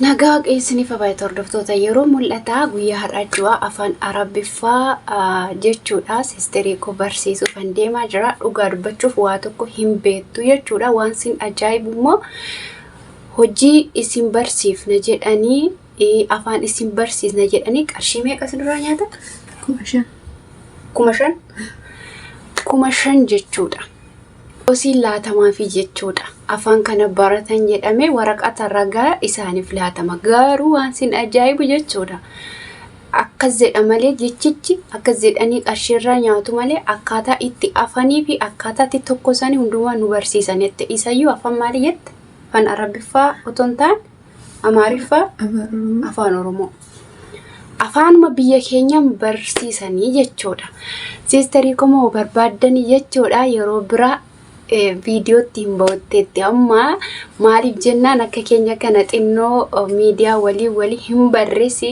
Nagaa Waaqayyo isiniif haa baay'atu hordoftoota yeroo mul'ataa guyyaa har'aa ji'a afaan Arabiffaa jechuudha. Sisterii koo barsiisuufan deemaa jira. Dhugaa dubbachuuf waa tokko hin beektu jechuudha. Waan sin ajaa'ibu immoo hojii isin barsiifna jedhanii afaan isin barsiisna jedhanii qarshii meeqa isin irraa nyaata? 5,000. 5,000? 5,000 jechuudha. Kosiin laatamaafi jechuudha. Afaan kana baratan jedhamee waraqata ragaa isaaniif laatama. Garuu waan sin ajaa'ibu jechuudha. Akkas jedha malee jechichi akkas jedhanii qarshiirraa nyaatu malee akkaataa itti afanii fi akkaataa itti tokko isaanii hundumaa nu barsiisan jette. Isayyuu afaan maalii jette? Afaan Arabiffaa otoo hin taane Amaariffaa, Afaan Oromoo. Afaan Oromoo. Afaanuma biyya keenyaan barsiisanii jechuudha. Siisterii komoo barbaaddanii jechuudha yeroo biraa viidiyootti hin ba'utteetti amma maaliif jennaan akka keenya kana xinnoo miidiyaa walii walii hin barresi.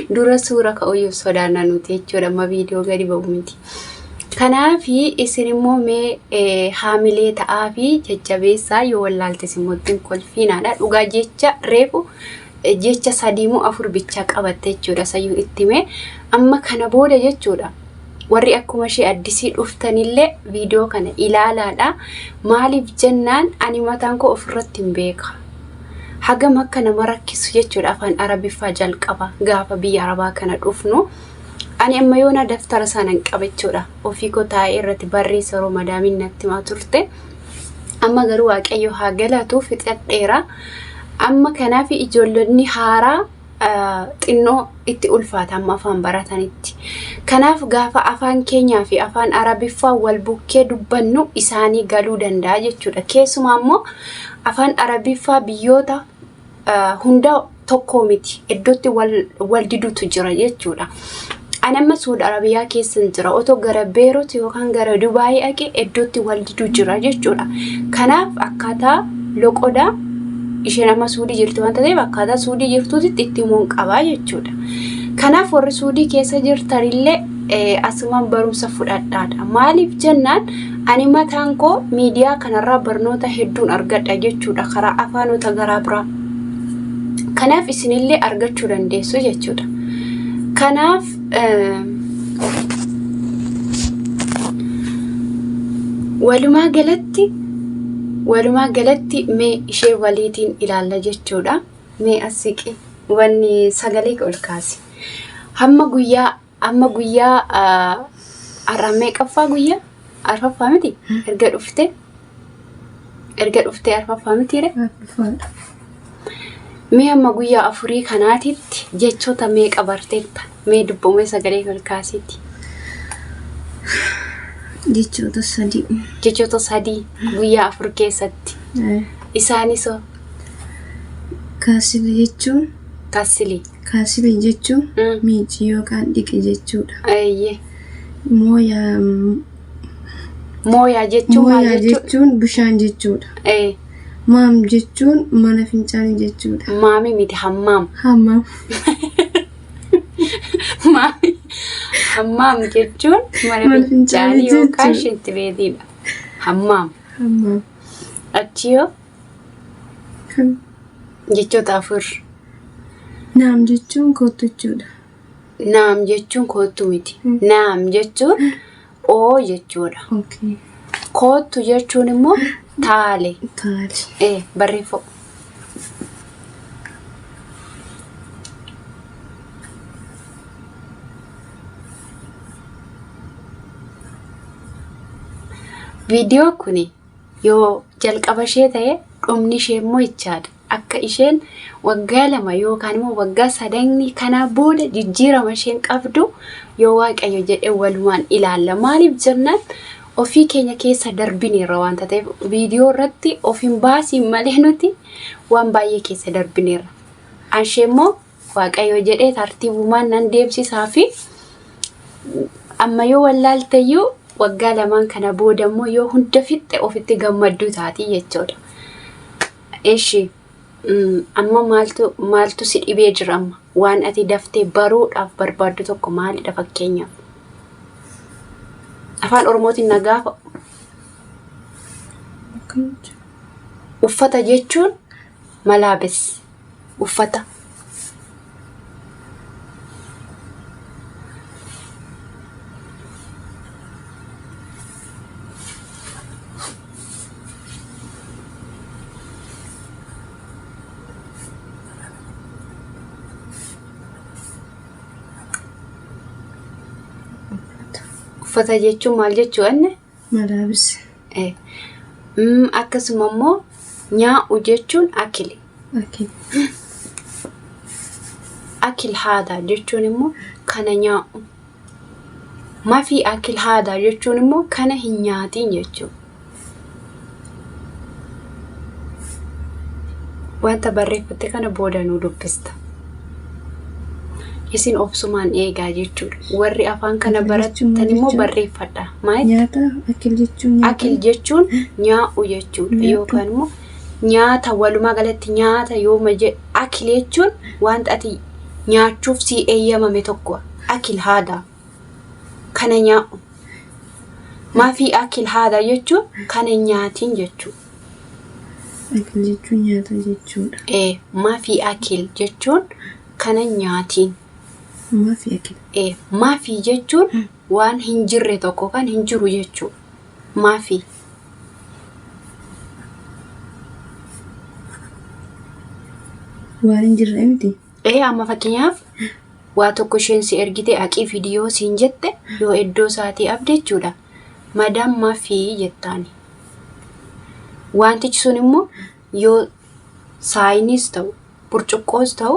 Dura suura ka'uyyuu sodaanna nuti jechuudha amma viidiyoo gadi ba'u miti. Kanaaf isin immoo mee haamilee ta'aa fi jajjabeessaa yoo wallaaltes immoo ittiin kolfiinaadha. Dhugaa jecha reefu jecha sadii moo afur bichaa qabatte jechuudha sayyuu itti hime. Amma kana booda jechuudha warri akkuma ishee addisii dhuftanillee viidiyoo kana ilaalaadha. Maaliif jennaan ani mataan koo ofirratti hin beeka. Hagam akka nama rakkisu jechuudha afaan Arabiffaa jalqaba gaafa biyya Arabaa kana dhufnu. Ani amma yoona daftara sana hin qaba jechuudha. Ofii koo taa'ee irratti barreessa yeroo madaamiin natti himaa turte. Amma garuu Waaqayyo haa galatu fixadheera. Amma kanaaf ijoollonni haaraa xinnoo itti ulfaata amma afaan baratanitti. Kanaaf gaafa afaan keenyaa fi afaan Arabiffaa wal bukkee dubbannu isaanii galuu danda'a jechuudha. Keessumaa immoo afaan Arabiffaa biyyoota hunda tokkoo miti. Iddootti wal didutu jira jechuudha. Ani amma Suudi Arabiyaa keessan jira. Otoo gara Beerut yookaan gara Dubaayii dhaqee iddootti wal didu jira jechuudha. Kanaaf akkaataa loqoda isheen amma Suudii jirti waan ta'eef akkaataa Suudii jirtuutti itti himuun qabaa jechuudha. Kanaaf warri Suudii keessa jirtanillee asumaan barumsa fudhadhaadha. Maaliif jennaan ani mataan koo miidiyaa kanarraa barnoota hedduun argadha jechuudha karaa afaanota garaa biraa. Kanaaf isinillee argachuu dandeessu jechuudha. Kanaaf walumaa galatti walumaa galatti mee ishee waliitiin ilaalla jechuudha. Mee as siqi wanni sagalee ol kaasi. Hamma guyyaa amma guyyaa har'a meeqaffaa guyyaa arfaffaa miti erga dhufte erga dhuftee arfaffaa miti re Arfaffaadha. Mee amma guyyaa afurii kanaatitti jechoota meeqa barteetta? Mee dubbumee sagalee ol kaasiiti. Jechoota sadii. Jechoota sadii guyyaa afur keessatti. Isaanis hoo? Kaasili jechuun Kaasili. Kaasili jechuun miici yookaan dhiqi jechuudha. Eeyyee. Mooyaa Mooyaa jechuun maal Mooyaa jechuudha? jechuun bishaan jechuudha. Ee, Maam jechuun mana fincaanii jechuudha. Maami miti hammaam. Hammaam. Maami hammaam jechuun mana Mana fincaanii fincaanii yookaan jechuudha. shintibeetiidha. Hammaam. Hammaam. Achi yoo Kan jechoota afur. Naam jechuun kottu jechuudha. Naam jechuun koottu miti. Naam jechuun oo jechuudha. Okay. Koottu jechuun immoo taale. Taale. Ee barreeffadhu. Viidiyoo kuni yoo jalqaba ishee ta'e dhumni ishee immoo jechaadha. Akka isheen waggaa 2 yookaan immoo waggaa sadanni kanaa booda jijjiirama isheen qabdu yoo Waaqayyo jedhe walumaan ilaalla. Maaliif jennaan ofii keenya keessa darbineerra waanta ta'eef viidiyoo irratti of hin baasiin malee nuti waan baay'ee keessa darbineerra. Anshee immoo Waaqayyo jedhee tartiibumaan nan deemsisaa fi amma yoo wallaalteyyuu waggaa lamaan kana booda immoo yoo hunda fixxe ofitti gammadduu taati jechuudha. Eshi amma maaltu maaltu si dhibee jira amma waan ati daftee baruudhaaf barbaaddu tokko maalidha fakkeenyaaf? Afaan Oromootiin na gaafa Akkam jechuudha? uffata jechuun Malaabis uffata. Uffata jechuun maal jechuu inni? Malaabis. Eh. Akkasuma immoo nyaa'u jechuun akili. Akil. Akil haadaa jechuun immoo kana nyaa'u. Mafii akil haadaa jechuun immoo kana hin nyaatiin jechuudha. Wanta barreeffatte kana booda nuu dubbista. Isin obsumaan eegaa jechuudha. Warri afaan kana Akil jechuun maal barattan immoo jechuudha? barreeffadha. Maal? Nyaata akil jechuun nyaata. Akil jechuun nyaa'u jechuudha. Nyaata. Yookaan immoo nyaata walumaa galatti nyaata yooma jedhu akil jechuun wanta ati nyaachuuf sii eeyyamame tokko akil haadaa kana nyaa'u. Maafii akil haadaa jechuun kana hin nyaatiin jechuudha. Akil jechuun nyaata jechuudha. Ee, maafii akil jechuun kana hin nyaatiin. Maafi akil. Ee, maafii jechuun waan hin jirre tokko kan hin jiru jechuudha. Maafii. Waan hin jirre miti. Ee, amma fakkeenyaaf waa tokko isheen si ergite haqii fidiyoo siin jette yoo iddoo isaatii abde jechuudha. Madam maafii jettaani. Wantichi sun immoo yoo saayiniis ta'u burcuqqoos ta'u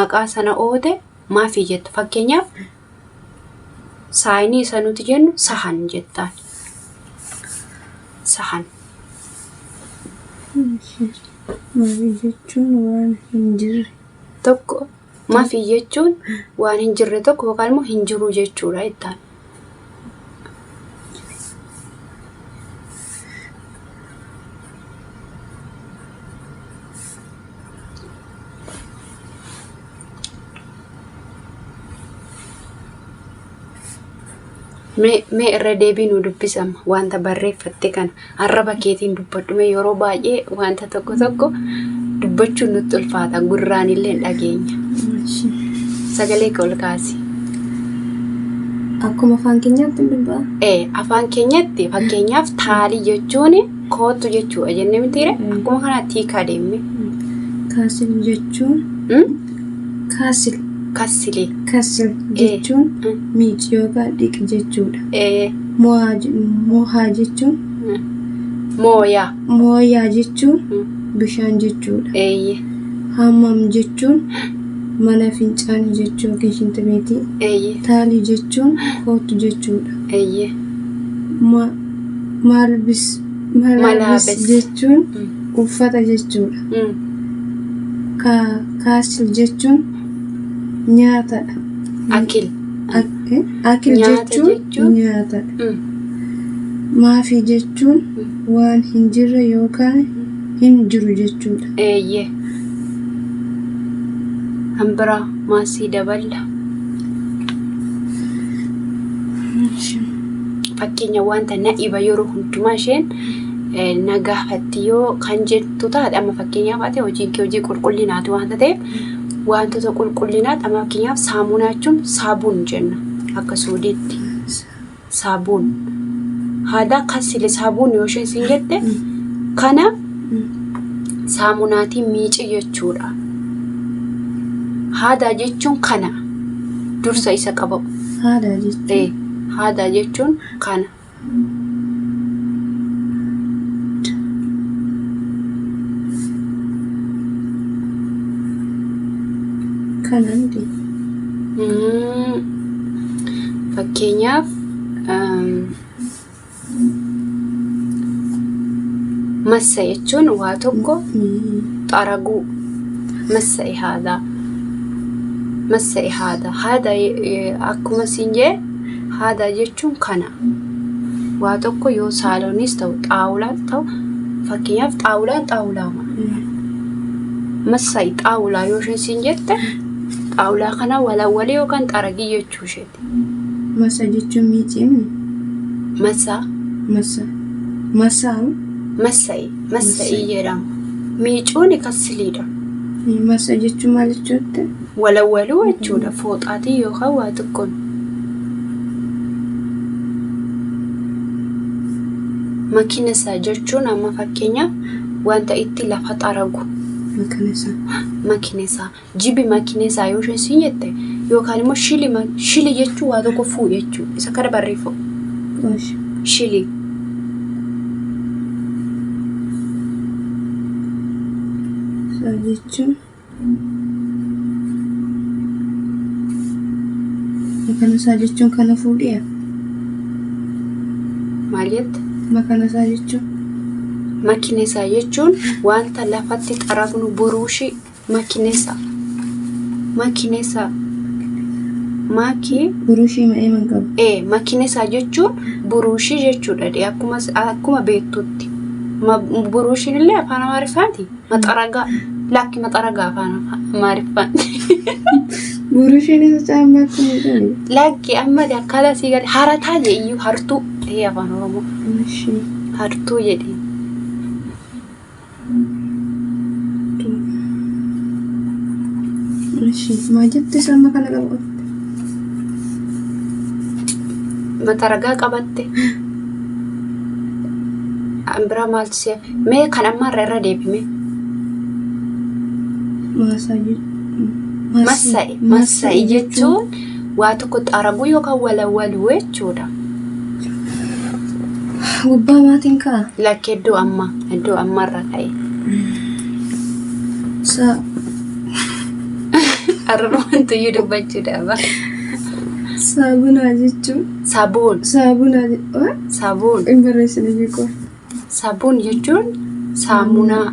maqaa sana oote maafii jetta. Fakkeenyaaf saayinii isa nuti jennu sahan jettaan. Sahan. Maafi jechuun waan hin jirre. Tokko maafii jechuun waan hin jirre tokko yookaan immoo hin jiru jechuudha jettaan. Mee irra deebii nu dubbisama wanta barreeffatte kana arraba keetiin dubbadhu mee yeroo baay'ee wanta tokko tokko dubbachuun nutti ulfaata gurraan illee hin dhageenya. Sagalee kee ol kaasi. Akkuma afaan keenyaatti hin dubbaa. Ee, afaan keenyatti fakkeenyaaf taalii jechuun kootu jechuudha jennee mitiire akkuma kanaatti hiikaa deemne. Kaasil jechuun kaasil Kassilee. kasil jechuun miici yookaan dhiqi jechuudha. Ee, Mohaa jechuun mooyaa. mooyaa jechuun bishaan jechuudha. Eeyye. Hammam jechuun mana fincaanii jechuu yookiin shintimeetii. Eeyye. Taalii jechuun kootu jechuudha. Eeyye. Maalbis malaabis Malaabis. jechuun uffata jechuudha. Kaasil jechuun nyaatadha. Akil. Akil Nyaata jechuun jechuun? nyaatadha. Maafii jechuun waan hin jirre yookaan hin jiru jechuudha. Eeyyee. Kan biraa maasii daballa. Fakkeenya wanta na dhiba yeroo hundumaa isheen na gaafatti yoo kan jettu taate amma fakkeenyaaf ati hojiin kee hojii qulqullinaati waanta ta'eef wantoota qulqullinaati amma fakkeenyaaf saamunaa jechuun saabuun jenna akka suudiitti saabuun. Haadaa kasile saabuun yoo isheen siin jette kana saamunaatiin miici jechuudha. Haadaa jechuun kana dursa isa qabamu. Haadha jechuun Ee, haadaa jechuun kana. kana miti. Fakkeenyaaf massa jechuun waa tokko xaraguu massa haadaa massa haadaa haadaa akkuma siin jee haadaa jechuun kana waa tokko yoo saalonis ta'u xaawulaan ta'u fakkeenyaaf xaawulaan xaawulaama massa'i xaawulaa yoo isheen siin jette xaawulaa kana walawwalee yookaan xaragii jechuu isheeti. Masa jechuun miicii mi? Massa Masa. Masaa massa'i massa'i jedhama. Miicuun kasiliidha. Massa jechuun maal jechuutti? Walawwaluu jechuudha. Fooxaatii yookaan waa xiqqoon. Makiinasa jechuun amma fakkeenyaaf wanta itti lafa xaragu. Makanasa. Makiinasa. Jibi makiinasa yoo isheen siin jette yookaan immoo shili shili jechuun waa tokko fuu jechuudha. Isa kana barreeffamu. Qosh. Shili. Saa jechuun. Makanasaa jechuun kana fuudhiya. Maal jette? Makanasaa jechuun. Makiinasa jechuun wanta lafatti xaragnu buruushii makiinasa. Makiinasa. Maki Buruushii ma'ee man qabu. ee makiinasa jechuun buruushii jechuudha. Dee akkuma akkuma beektutti. Buruushiin illee afaan Amaariffaati. Maxaragaa. Lakki maxaragaa afaan Amaariffaan. Buruushiin isa caammaatti miidhame. Lakki amma akkaataa sii gadi harataa jedhiyyuu hartuu ee afaan Oromoo Ishii. hartuu jedhi. Ishii. Maal jette isa amma kana qabu? Maxaragaa qabatte. An biraa maaltu si hafe? Mee kan ammaarra irra deebime. Maasaa jechuun. Massa'i. Massa'i jechuun waa tokko xaraguu yookaan walawwaluu jechuudha. Gubbaa maatiin ka'a. Lakki iddoo ammaa iddoo ammaarra ka'e. Saa. Arrabaan iyyuu dubbachuu dhaba. Saabunaa jechuun. Sabuun. Saabunaa jechuun. Sabuun. Hin barreessine jechuun. Sabuun jechuun saamunaa.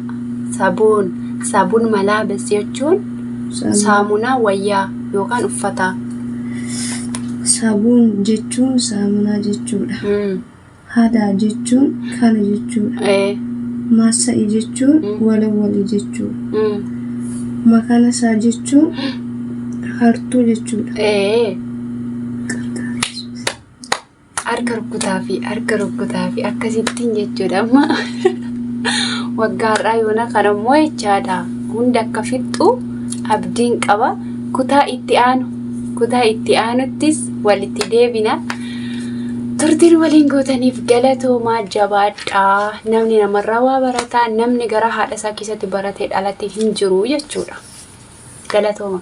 Sabuun. Sabuun malaabes jechuun saamunaa wayyaa yookaan uffataa. Saabuun jechuun saamunaa jechuudha. Hadaa jechuun kana jechuudha. Maassa'i jechuun walawwali jechuudha. Makanasaa jechuun hartuu jechuudha. Harka rukutaa fi harka rukutaa fi akkasittiin jechuudha amma waggaa har'aa yoona kana immoo jechaadha hunda akka fixxu abdiin qaba kutaa itti aanu kutaa itti aanuttis walitti deebina. Turtiin waliin gootaniif galatoomaa jabaadhaa. Namni namarraa waa barataa namni gara haadha isaa keessatti baratee dhalate hin jiru jechuudha. Galatooma.